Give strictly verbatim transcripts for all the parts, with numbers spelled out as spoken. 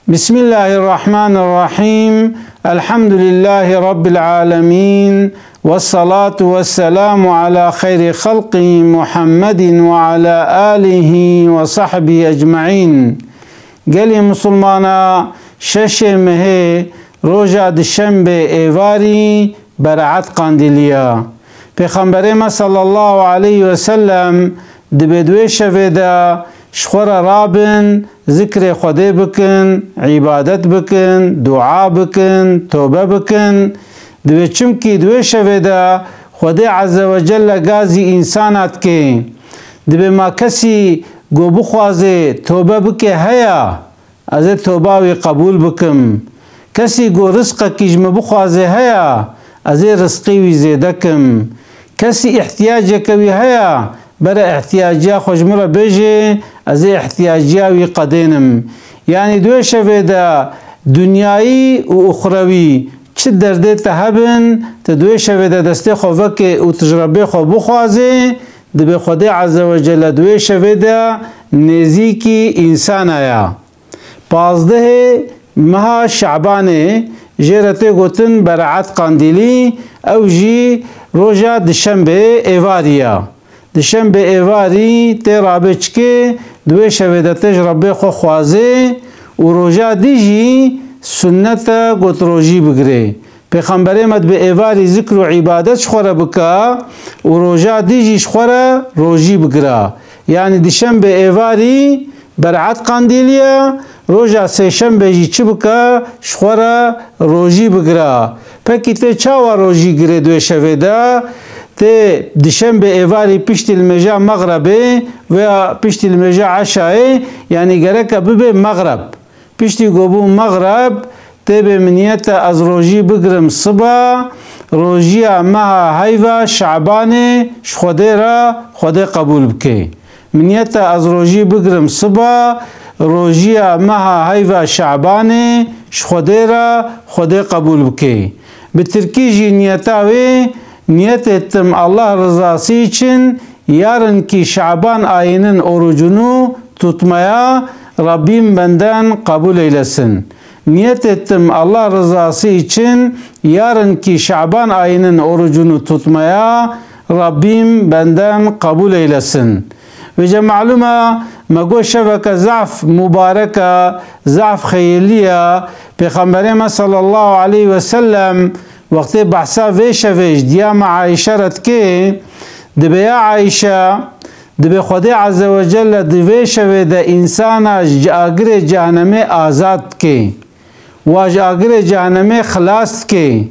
Bismillahirrahmanirrahim. Elhamdülillahi Rabbil alemin. Vessalatu vesselamu ala hayri halqihi Muhammedin ve ala alihi ve sahbihi ecmaîn. Gelê Musulmana, şeşê mehê, roja dişembê êvarî, Bereat Qandîlî ya. Pêxemberê me sallallahu aleyhi ve sellem dibê di wê şevê de ji xwe re rabin, zikrê Xwedê bikin, îbadet bikin, dua bikin, tobe bikin. Dibê çimkî di wê şevê de Xwedê Azze ve Celle gazî însana dikê. Dibê ma kesî go bixwazê tobe bike heya? Ez ê toba wî qebûl bikim. Kesî ku rizqekî ji min bixwaze heya, ez ê rizqî wî zêde kim. Kesî îhtiyaceke wî heya, bere îhtiyaciya xwe ji min re bêje, ez ê îhtiyaciya wî qedênim. Yanî di wê şevê de dinyayî û uxrewî çi derdê te hebin, tu di wê şevê de destê xwe vekê û tu ji Rebbê xwe bixwazê, dibê Xwedê Azze ve Celle di wê şevê de nêzîkî însana ya. Pazdehê meha Şabanê jê re tê gotin Bereat Qandîlî, ew jî roja dişembê êvarî ya. Dişembê êvarî tê rabê çikê, di wê şevê de tê ji Rebbê xwe xwazê û roja dî jî sunnet e got rojî bigirê. Pêxemberê me dibê êvarî zikr û îbadet ji xwe re bika û roja dî jî ji xwe re rojî bigira. Yanî dişembê êvarî Bereat Qandîlî ye, roja sêşembê jî çi bika, ji xwe re rojî bigira. Pekî tê çawa rojî girê di wê şevê de? Tê dişembê êvarî piştî limêja mexrebê veya piştî limêja eşayê, yanî gereke bibe mexreb. Piştî ku bû mexreb, tê bê min niyete ez rojî bigrim siba, rojiya meha heyva Şabanê ji Xwedê re Xwedê qebûl bike. Min niyete ez rojî bigrim siba, rojiya meha heyva Şabanê ji Xwedê re Xwedê qebûl bike. Bi tirkî jî niyeta wê, niyet ettim Allah rızası için yarınki Şaban ayının orucunu tutmaya, Rabbim benden kabul eylesin. Niyet ettim Allah rızası için yarınki Şaban ayının orucunu tutmaya, Rabbim benden kabul eylesin. Vêce malûm e, me got şeveke zaf mubarek e, zaf xeyirlî ye. Pêxemberê me sallallahu aleyhi ve sellem wextê behsa vê şevê ji diya me Ayşe re dikê, dibê ya Ayşe, dibê Xwedê Azze ve Celle di vê şevê de însana ji agirê cehennemê azad dikê. Wa ji agirê cehennemê xilas dike.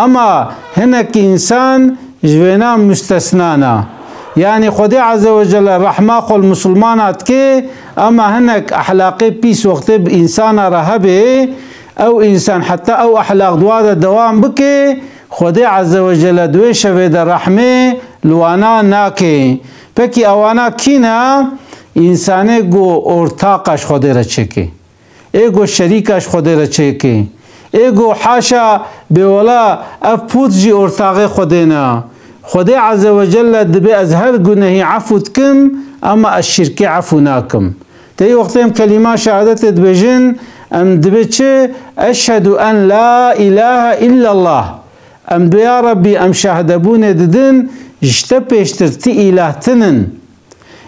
Ema hinek însan ji vêna mustesna ne. Yanî Xwedê Azze ve Celle rehma xwe li misilmana dike, ema hinek ehlaqê pîs wextê bi însana re hebe, ew însan heta ew ehlaq di wa de dewam bike, Xwedê Azze ve Celle di wê şevê de rehmê li wana nake. Pekî ewana kî ne? Însanê ku ortaqa ji Xwedê re çêke. Ê ku şerîka ji Xwedê re çêke. Ê ku haşa bê wela ev pût jî ortaxê Xwedê ne. Xwedê Azze ve Celle dibê ez her gunehî efû dikim, ema ez şirkê efû nakim. Tey wextê em kelîma şehadetê dibêjin, em dibê çi? Eşhedû en la îlahe illallah. Em dibê ya Rebbî em şehadebûnê didin, ji te pêştir ti îlah tinin.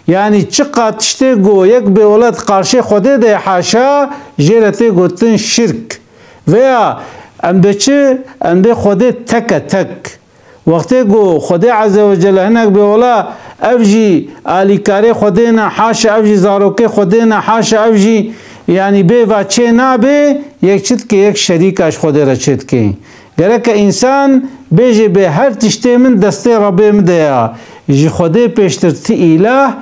Yanî çiqa tiştê ku yek bê wela di qarşê Xwedê de ye haşa, jê re tê gotin şirk. Veya em bê çi? Em bê Xwedê tek e, tek. Wextê ku Xwedê Azze ve Celle hinek bê wela ev jî alîkarê Xwedê ne, haşa ev jî zarokê Xwedê ne, haşa ev jî yanî bê va çê nabe, yek çi dike, yek şerîka ji Xwedê re çê dike. Gereke însan bêje bê her tiştê min destê Rebbê min de ya. Ji Xwedê pêştir ti îlah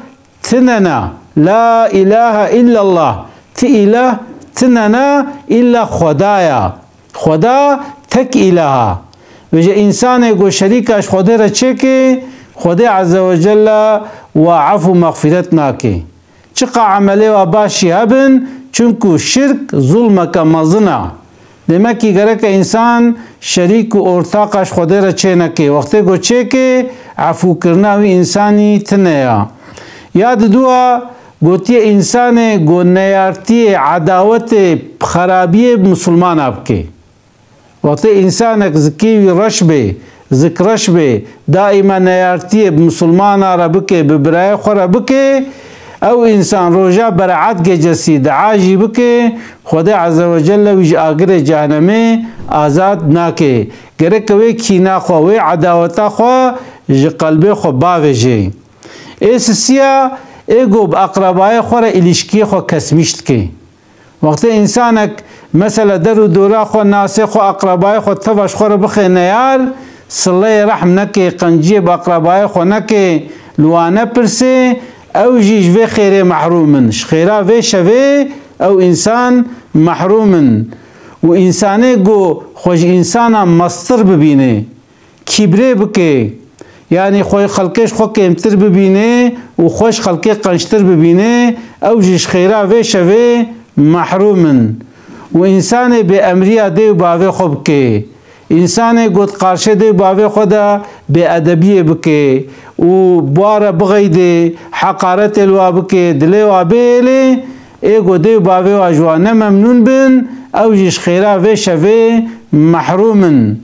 tine ne. La îlahe illallah. Ti îlah tine ne, îlla Xweda ya. Xweda tek îlaha. Vêje însanê ku şerîka ji Xwedê re çêke, Xwedê Azze ve Celle wa efû mexfîret nake. Çiqa emelê wa baş jî hebin, çunku şirk zulmeke mezin e. Demekî gereke însan şerîk û ortaqa ji Xwedê re çê neke. Wextê ku çêke, efûkirina wî însanî tine ya. Ya diduwa, Gotiye, însanê ku neyartiyê, edawetê, xerabiyê bi misilmana bike. Wextê însanek zikê wî reş bê, zikreş bê, daîma neyartiyê bi misilmana re bike, bi birayê xwe re bike, ew însan roja Bereat gecesî dua jî bike, Xwedê Azze ve Celle wî ji agirê cehenemê azad nake. Gereke wê kîna xwe, wê edaweta xwe ji qelbê xwe bavêje. Ê sisiya, ê ku bi eqrebayê xwe re îlişkiyê xwe kesmîş dike. Wextê însanek, mesela, der û dora xwe, nasê xwe, eqrebayê xwe teva ji xwe re bixe neyar, sileyê rehm neke, qenciyê bi eqrebayê xwe neke, li wan nepirse, ew jî ji vê xêrê mehrûm in. Ji xêra vê şevê ew însan mehrûm in. Û însanê ku xwe ji însanan mestir bibîne, kîbrê bike, yanî xwe, xelkê ji xwe kêmtir bibîne û xwe ji xelkê qençtir bibîne, ew jî ji xêra vê şevê mehrûm in. Û însanê bêemriya dê û bavê xwe bike, însanê ku di qarşê dê û bavê xwe de bêedebiyê bike û bi wa re bixeyde, heqaretê li wa bike, dilê wa bihêle, ê ku dê û bavê wa ji wa ne memnûn bin, ew jî ji xêra vê şevê mehrûm in.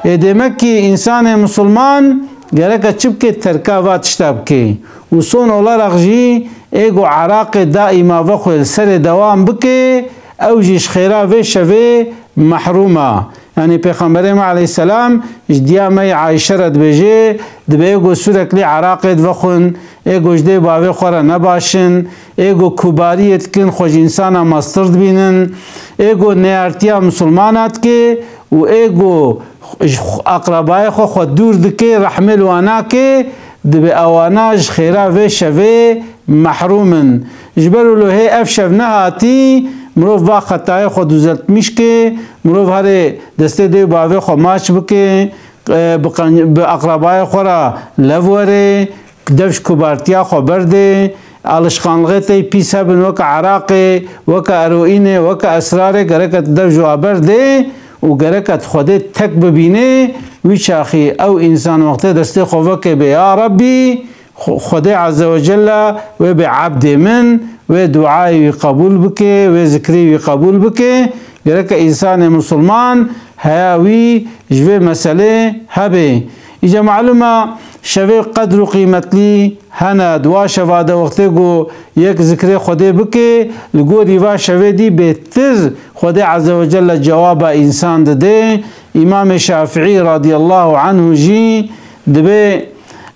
Ê demekî însanê misilman gereke çi bike? Terka va tişta bike. Û son olarak jî ê ku eraqê daîma vexwe li serê dewam bike, ew jî ji xêra vê şevê mehrûm a. Yanî Pêxemberê me aleyhisselam ji diya me yê Ayşe re dibêje, dibê ê ku sûreklî eraqê divexwin, ê ku ji dê bavê xwe re ne baş in, ê ku kubariyê dikin, xwe ji însana mestir dibînin, ê ku neyartiya misilmana dike û ê ku ji eqrebayê xwe xwe dûr dike, rehmê li wan nake, dibê ewana ji xêra vê şevê mehrûm in. Ji ber wilo hê ev şev nehatî, mirov va xetayê xwe duzeltmîş ke, mirov herê destê dê û bavê xwe maç bike, e, bi qen-, bi eqrebayê xwe re lev were, dev ji kubartiya xwe berdê, alişqanlixê te yê pîs hebin, weke eraqê, weke eroînê, weke esrarê, gereke tu dev ji wa berdê û gereke tu Xwedê tek bibînê, wî çaxî ew însan wextê destê xwe veke bê, ya Rebbî, Xwe-, Xwedê Azze ve Celle wê bê ebdê min, wê duayê wî qebûl bike, wê zikrê wî qebûl bike. Gereke însanê misilman heya wî ji vê meselê hebe. Îca malûm e, şevê qedr û qîmetlî hene. Di wa şeva de wextê ku yek zikrê Xwedê bike, li gorî va şevê dî bêtir Xwedê Azze ve Celle cewaba însan dide. Îmamê Şafîî radiyallahu anhu jî dibê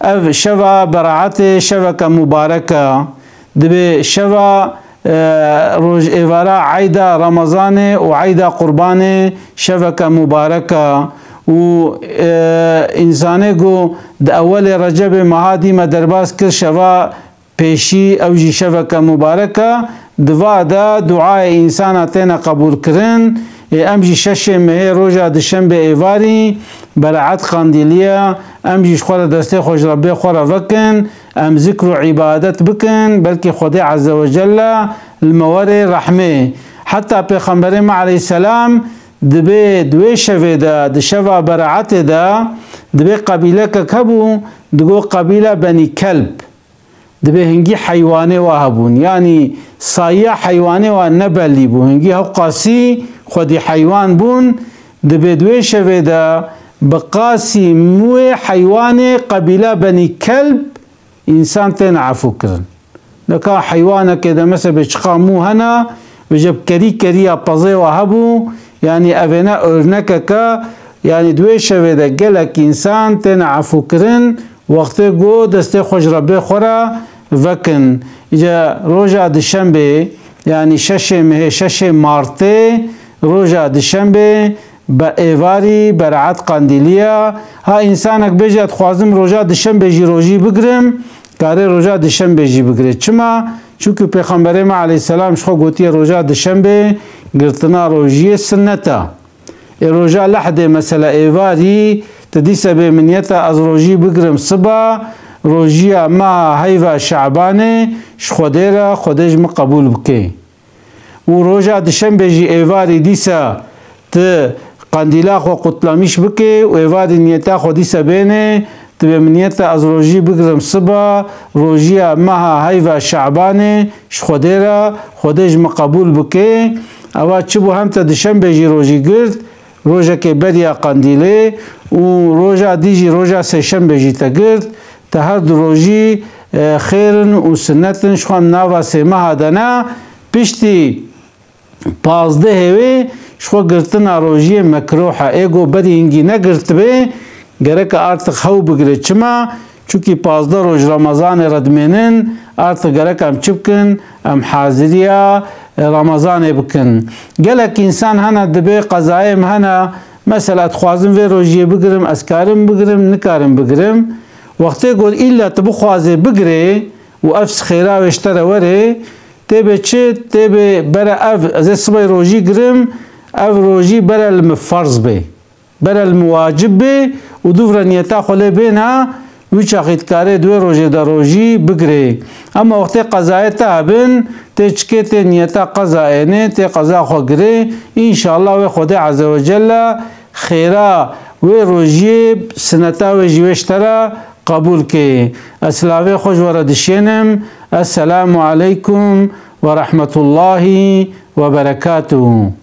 ev şeva Beraetê şeveke mubarek e. Dibê şeva, e, roj êvara eyda Remezanê û eyda Qurbanê şeveke mubarek e. Û, e, însanê ku di ewelê Recebê meha dî me derbas kir şeva pêşî, ew jî şeveke mubarek e. Di va de duayê însana têne qebûlkirin. Ê em jî şeşê mehê roja dişembê êvarî, Beraet qandîlî ye. Em jî ji xwe re destê xwe ji Rebbê xwe re vekin. Em zikr û îbadet bikin. Belkî Xwedê Azze ve Celle li me were rehmê. Heta Pêxemberê me aleyhisselam dibê di wê şevê de, di şeva Beraetê de, dibê qebîlekek hebû, digot qebîle Benî Kelb. Dibê hingî heywanê wa hebûn. Yanî sayiya heywanê wa ne belî bû. Hingî hewqasî xwedî heywan bûn. Dibê di wê şevê de bi qasî mûyê heywanê qebîla Benî Kelb însan tên efû kirin. Neka heywanekê de mesela bê çiqa mû hene, vêje bi kerî keriya pezê wa hebû. Yanî evêne örnekeke, yanî di wê şevê de gelek însan tên efû kirin. Wextê ku destê xwe ji Rebbê xwe re vekin. Îca roja dişembê, yanî şeşê mehê, şeşê martê, roja dişembê, be êvarî, Beraet qandîlî ye. Ha însanek bêje, ez dixwazim roja dişembê jî rojî bigirim, karê roja dişembê jî bigire. Çima? Çimkî Pêxemberê me aleyhisselam ji xwe gotiye, roja dişembê girtina rojiyê sinnet e. Ê roja lehdê, mesela êvarî, tu dîse bê min niyeta ez rojî bigirim siba, rojiya meha heyva Şabanê ji Xwedê re, Xwedê ji min qebûl bike. Û roja dişembê jî êvarî dîse tu qandîla xwe qutlamîş bike û êvarî niyeta xwe dîse bêne, Dibê min niyete ez rojî bigirim siba, rojiya meha heyva Şabanê ji Xwedê re, Xwedê ji min qebûl bike. Ewa çi bû, hem te dişembê jî rojî girt, rojekê beriya qendîlê û roja dî jî roja sêşembê jî te girt. Te her du rojî, e, xêr in û sinnet in, ji xwe em nava sê meha de ne. Piştî pazdehê wê ji xwe girtina rojiyê mekruh e. Ê go berî hingî negirtibê, gerek e artık hew bigire. Çima? Çunkî pazdeh roj Remezanê re dimênin, artık gerek em çi bikin? Em haziriya, e, Remezanê bikin. Gelek însan hene dibê qezayê min hene, mesela dixwazim vê rojiyê bigirim, ez karim bigirim, nikarim bigirim. Wextê got îlla tu bixwazê bigirê û ev xêra wê ji te re werê, tê bê çi? Tê bê bere ev, ez ê sibê rojî girim, ev rojî bere li min ferz bê. Bere li min wacib bê û dûv re niyeta xwe lê bêna, wî çaxî dikarê di wê rojê de rojî bigirê. Ema wextê qezayê te hebin, tê çikê tê niyeta qezayê nê, tê qeza xwe girê, înşallah wê Xwedê Azze ve Celle xêra wê rojiyê, sineta wê jî wê ji te re qebûl kê. Ez silavê xwe ji we re dişênim. Esselamu aleykum ve rahmetullahi ve berekatuhu.